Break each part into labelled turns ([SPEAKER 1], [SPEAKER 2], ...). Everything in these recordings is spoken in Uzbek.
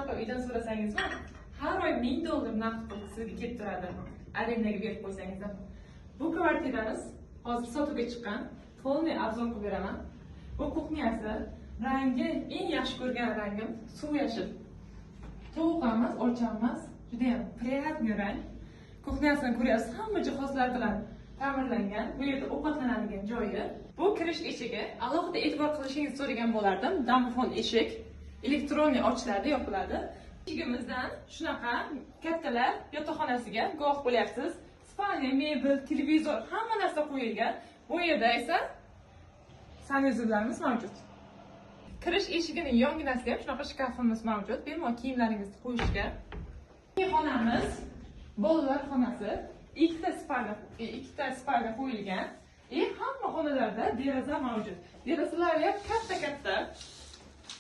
[SPEAKER 1] Shunaqa uydan so'rasangizmi, har oy 1000 dollar naqd pul sizga kelib turadi, arendaga berib qo'ysangiz ham. Bu kvartiramiz hozir sotuvga chiqqan, полный обзор qilib beraman. Bu кухня si, rangi eng yaxshi ko'rgan rangim suv yashil. Tovuq emas, olcha emas, judayam приятный rang. Кухня sini ko'ryapsiz, hamma jihozlar bilan ta'mirlangan. Bu yerda ovqatlanadigan joyi. Bu kirish eshigi. Alohida e'tibor qilishingizni so'ragan bo'lardim. Domofon eshik, электронный ochiladi, yopiladi. Eshigimizdan shunaqa kattalar yotoqxonasiga guvoh bo'lyapsiz. Спальня, mebel, televizor, hamma narsa qo'yilgan. Bu yerda esa санузел larimiz mavjud. Kirish eshigining yonginasida ham shunaqa shkafimiz mavjud. Bemalol kiyimlaringizni qo'yishga. Xonamiz bolalar xonasi. Ikkita спальня qo'yilgan. И hamma xonalarda deraza mavjud. Derazalari ham katta-katta.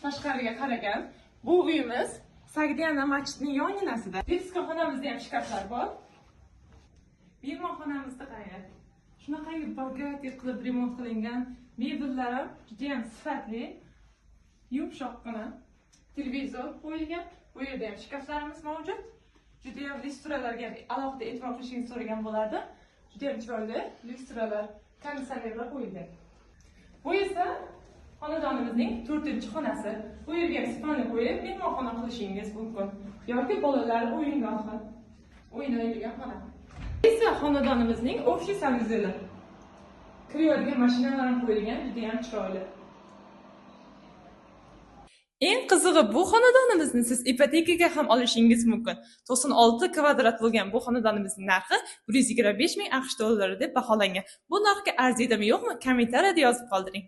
[SPEAKER 1] Tashqariga qaragan. Bu uyimiz Sogdiana masjidining yonginasida. Детский xonamizda ham shkaflar bor. Mehmonxonamizda qarang. Shunaqangi богатый qilib remont qilingan. Mebellar ham juda ham sifatli. Yumshoqqina. Televizor qo'yilgan. Bu yerda ham shkaflarimiz mavjud. Juda ham lyustralarga alohida e'tibor qilishingizni so'ragan bo'lardim. Juda ham chiroyli lyustralar, konditsionerlar qo'yilgan. Bu esa xonadonimizning to'rtinchi xonasi. Bu yerga ham спальня qo'yib, mehmonxona qilishingiz mumkin yoki bolalar o'yingohi, o'ynaydigan xona. Bu esa xonadonimizning общий санузел i. Kir yuvadigan mashinalar ham qo'yilgan, juda ham chiroyli. Eng qizig'i, bu xonadonimizni siz ipotekaga ham olishingiz mumkin. 96 kvadrat bo'lgan bu xonadonimizning narxi 125 ming AQSh dollari deb baholangan. Bu narxga arziydimi, yo'qmi, kommentariyada yozib qoldiring.